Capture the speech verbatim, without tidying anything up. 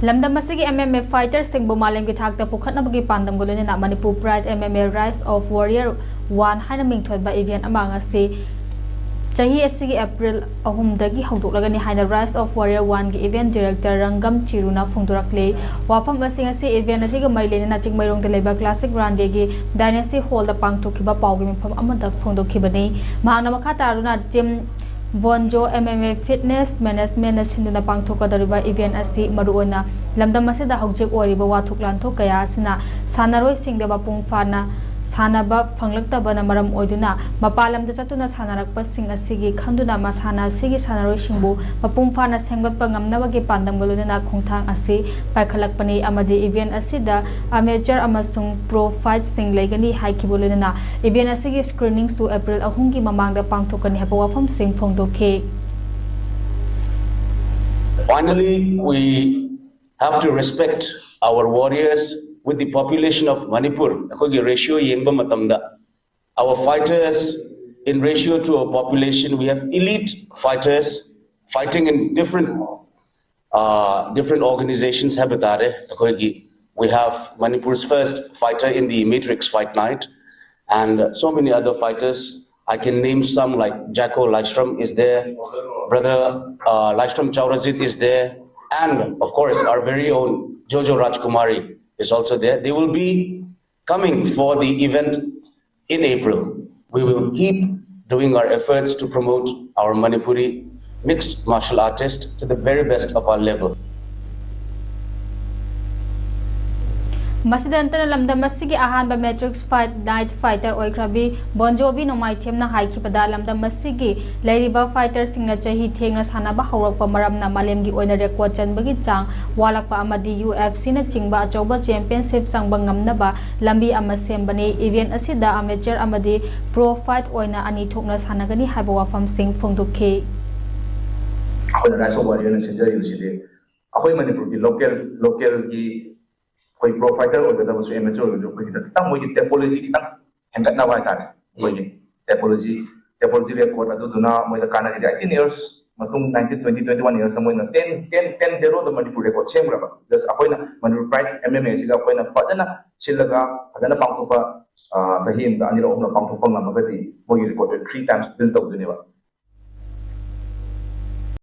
ꯂꯝꯗꯝ ꯑꯁꯤꯒꯤ M M A fighterꯁꯤꯡꯕꯨ ꯃꯥꯂꯦꯝꯒꯤ ꯊꯥꯛꯇ ꯄꯨꯈꯠꯅꯕꯒꯤ ꯄꯥꯟꯗꯝꯒ ꯂꯣꯏꯅꯅ Manipur Pride M M A Rise of Warrior One ꯍꯥꯏꯅ ꯃꯤꯡꯊꯣꯟꯕ event ꯑꯃ ꯉꯁꯤ ꯆꯍꯤ ꯑꯁꯤꯒꯤ April ꯑꯍꯨꯝꯗꯒꯤ ꯍꯧꯗꯣꯛꯂꯒꯅꯤ ꯍꯥꯏꯅ Rise of Warrior Oneꯒꯤ event director ꯔꯪꯒꯝ ꯆꯤꯔꯨꯅ ꯐꯣꯡꯗꯣꯔꯛꯂꯤ꯫ ꯋꯥꯐꯝ ꯑꯁꯤ ꯉꯁꯤ event ꯑꯁꯤꯒ ꯃꯔꯤ ꯂꯩꯅꯅ ꯆꯤꯡꯃꯩꯔꯣꯡꯗ ꯂꯩꯕ Classic Randegi Dynasty Hallꯗ ꯄꯥꯡꯊꯣꯛꯈꯤꯕ ꯄꯥꯎꯒꯤ ꯃꯤꯐꯝ ꯑꯃꯗ ꯐꯣꯡꯗꯣꯛꯈꯤꯕꯅꯤ꯫ ꯃꯍꯥꯛꯅ ꯃꯈꯥ ꯇꯥꯗꯨꯅ Team Vonjo M M A Fitness Managementꯅ ꯁꯤꯟꯗꯨꯅ ꯄꯥꯡꯊꯣꯛꯀꯗꯧꯔꯤꯕ event ꯑꯁꯤ ꯃꯔꯨꯑꯣꯏꯅ ꯂꯝꯗꯝ ꯑꯁꯤꯗ ꯍꯧꯖꯤꯛ ꯑꯣꯏꯔꯤꯕ ꯋꯥꯊꯣꯛ ꯂꯥꯟꯊꯣꯛ ꯀꯌꯥ ꯑꯁꯤꯅ ꯁꯥꯟꯅꯔꯣꯏꯁꯤꯡꯗ ꯃꯄꯨꯡ ꯐꯥꯅ ꯁꯥꯟꯅꯕ ꯐꯪꯂꯛꯇꯕꯅ ꯃꯔꯝ ꯑꯣꯏꯗꯨꯅ ꯃꯄꯥꯟ ꯂꯝꯗ ꯆꯠꯇꯨꯅ ꯁꯥꯟꯅꯔꯛꯄꯁꯤꯡ ꯑꯁꯤꯒꯤ ꯈꯟꯗꯨꯅ ꯃꯁꯥꯟꯅ ꯑꯁꯤꯒꯤ ꯁꯥꯟꯅꯔꯣꯏꯁꯤꯡꯕꯨ ꯃꯄꯨꯡ ꯐꯥꯅ ꯁꯦꯝꯒꯠꯄ ꯉꯝꯅꯕꯒꯤ ꯄꯥꯟꯗꯝꯒ ꯂꯣꯏꯅꯅ ꯈꯣꯡꯊꯥꯡ ꯑꯁꯤ ꯄꯥꯏꯈꯠꯂꯛꯄꯅꯤ ꯑꯃꯗꯤ event ꯑꯁꯤꯗ amateur ꯑꯃꯁꯨꯡ pro fightꯁꯤꯡ ꯂꯩꯒꯅꯤ ꯍꯥꯏꯈꯤꯕ ꯂꯣꯏꯅꯅ event ꯑꯁꯤꯒꯤ screeningꯁꯨ April ꯑꯍꯨꯝꯒꯤ ꯃꯃꯥꯡꯗ ꯄꯥꯡꯊꯣꯛꯀꯅꯤ ꯍꯥꯏꯕ ꯋꯥꯐꯝꯁꯤꯡ ꯐꯣꯡꯗꯣꯛꯈꯤ꯫ Finally, we have to respect our warriors with the population of Manipur. ꯑꯩꯈꯣꯏꯒꯤ ratio ꯌꯦꯡꯕ ꯃꯇꯝꯗ, our fighters in ratio to our population, we have elite fighters fighting in different uh, different organizations ꯍꯥꯏꯕ ꯇꯥꯔꯦ꯫ ꯑꯩꯈꯣꯏꯒꯤ, we have Manipur's first fighter in the Matrix Fight Night, and so many other fighters. I can name some like Jacko Laishram is there, brother uh, Laishram Chaurajit is there, and of course our very own Jojo Rajkumari is also there. They will be coming for the event in April. We will keep doing our efforts to promote our Manipuri mixed martial artist to the very best of our level. ꯃꯁꯤꯗ ꯅꯠꯇꯅ ꯂꯝꯗꯝ ꯑꯁꯤꯒꯤ ꯑꯍꯥꯟꯕ Matrix Fight Night fighter ꯑꯣꯏꯈ꯭ꯔꯕꯤ ꯕꯣꯟꯖꯣꯕꯤ ꯅꯣꯡꯃꯥꯏꯊꯦꯝꯅ ꯍꯥꯏꯈꯤꯕꯗ ꯂꯝꯗꯝ ꯑꯁꯤꯒꯤ ꯂꯩꯔꯤꯕ fighterꯁꯤꯡꯅ ꯆꯍꯤ ꯊꯦꯡꯅ ꯁꯥꯟꯅꯕ ꯍꯧꯔꯛꯄ ꯃꯔꯝꯅ ꯃꯥꯂꯦꯝꯒꯤ ꯑꯣꯏꯅ record ꯆꯟꯕꯒꯤ ꯆꯥꯡ ꯋꯥꯠꯂꯛꯄ ꯑꯃꯗꯤ UFCꯅꯆꯤꯡꯕ ꯑꯆꯧꯕ championship ꯆꯪꯕ ꯉꯝꯅꯕ ꯂꯝꯕꯤ ꯑꯃ ꯁꯦꯝꯕꯅꯤ꯫ Event ꯑꯁꯤꯗ amateur ꯑꯃꯗꯤ pro fight ꯑꯣꯏꯅ ꯑꯅꯤ ꯊꯣꯛꯅ ꯁꯥꯟꯅꯒꯅꯤ ꯍꯥꯏꯕ ꯋꯥꯐꯝꯁꯤꯡ ꯐꯣꯡꯗꯣꯛꯈꯤ꯫ ꯑꯩꯈꯣꯏꯅ Rise of Warriorꯅ ꯁꯤꯟꯖꯔꯤꯕꯁꯤꯗꯤ ꯑꯩꯈꯣꯏ ꯃꯅꯤꯄꯨꯔꯒꯤ local localꯒꯤ ꯑꯩꯈꯣꯏ pro fighter ꯑꯣꯏꯒꯗꯕꯁꯨ amateur ꯑꯣꯏꯒꯗꯕꯁꯨ ꯑꯩꯈꯣꯏ ꯈꯤꯇꯪ ꯃꯣꯏꯒꯤ topology ꯈꯤꯇꯪ ꯍꯦꯟꯒꯠꯅꯕ ꯍꯥꯏꯇꯥꯔꯦ꯫ ꯑꯩꯈꯣꯏꯒꯤ topology topology record ꯑꯗꯨꯗꯨꯅ ꯃꯣꯏꯗ ꯀꯥꯟꯅꯒꯅꯤ꯫ Eighteen years ꯃꯇꯨꯡ nineteen twenty twenty one years ꯃꯣꯏꯅ ten ten ten zero ꯗ ꯃꯅꯤꯄꯨꯔ ꯔꯦꯀꯣꯔꯠ ꯁꯦꯝꯈ꯭ꯔꯕ꯫ Just ꯑꯩꯈꯣꯏꯅ ꯃꯅꯤꯄꯨꯔ ꯄ꯭ꯔꯥꯏꯗ ꯑꯦꯝ ꯑꯦꯝ ꯑꯦꯁꯤꯒ ꯑꯩꯈꯣꯏꯅ ꯐꯖꯅ ꯁꯤꯜꯂꯒ ꯐꯖꯅ ꯄꯥꯡꯊꯣꯛꯄ, ꯑ, ꯆꯍꯤ ꯑꯃꯗ ꯑꯅꯤꯔꯛ ꯑꯍꯨꯝꯂꯛ ꯄꯥꯡꯊꯣꯛꯄ ꯉꯝꯃꯒꯗꯤ ꯃꯣꯏꯒꯤ ꯔꯦꯀꯣꯔꯠꯇꯨ three times build ꯇꯧꯗꯣꯏꯅꯦꯕ꯫